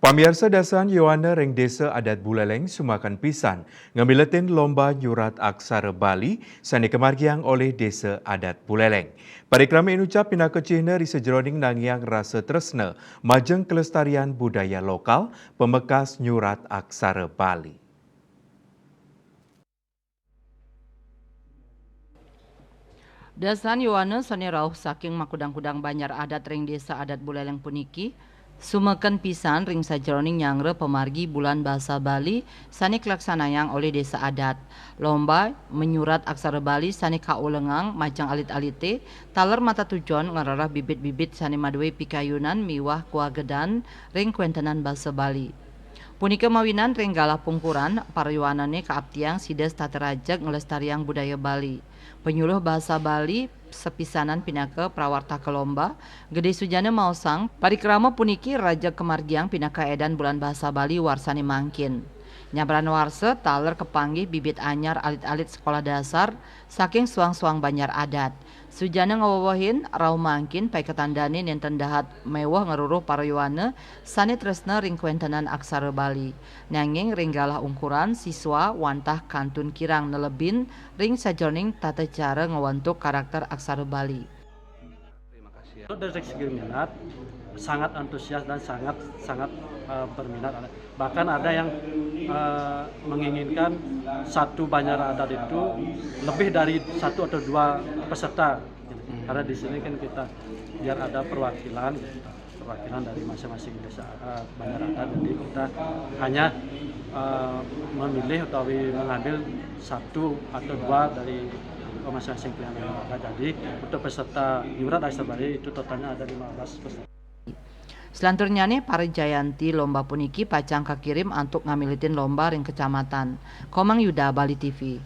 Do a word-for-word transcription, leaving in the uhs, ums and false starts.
Pamiarsa, dasan yowana ring Désa Adat Buleleng sumaken pisan ngamiletin lomba nyurat aksara Bali sane kamargiang olih Désa Adat Buleleng. Parikrama inucap pinaka cihna ri sajeroning nangiang rasa tresna majeng kelestarian budaya lokal, pamekas nyurat aksara Bali. Dasan yowana sane rauh saking makudang-kudang banjar adat ring Désa Adat Buleleng puniki, sumeken pisan ring sajeroning nyanggra pamargi Bulan Basa Bali sane kalaksanayang olih Désa Adat. Lomba menyurat aksara Bali sane kaulengang majeng alit-alite, taler matatujon ngrereh bibit-bibit sane madue pikayunan miwah kawagedan ring kawentenan basa Bali. Punika mawinan ring galah pungkuran, para yowanane kaaptiang sida setata rajeg nglestariang budaya Bali. Penyuluh basa Bali sepisanan pinaka prawartaka lomba, Gede Sujana maosang, parikrama puniki rajeg kamargiang pinaka edan Bulan Basa Bali warsane mangkin. Nyabran warsa taler kapanggih bibit anyar alit-alit sekolah dasar saking suang-suang banjar adat. Sujana ngawewehin, rauh mangkin paiketan dane nenten dahat meweh ngruruh para yowana sane tresna ring kawentenan aksara Bali. Nanging ring galah ungkuran, siswa wantah kantun kirang nelebin ring sajeroning tata cara ngwentuk karakter aksara Bali. Kalau dari segi minat, sangat antusias dan sangat sangat eh, berminat. Bahkan ada yang eh, menginginkan satu banjar adat itu lebih dari satu atau dua peserta. Karena di sini kan kita biar ada perwakilan, perwakilan dari masing-masing desa eh, banjar adat. Jadi kita hanya eh, memilih utawi mengambil satu atau dua dari masing-masing pilihan yang ada. Jadi untuk peserta nyurat aksara Bali itu totalnya ada lima belas peserta. Selanturnyane, para jayanti lomba puniki pacang kakirim antuk ngamiletin lomba ring kecamatan. Komang Yuda, Bali T V.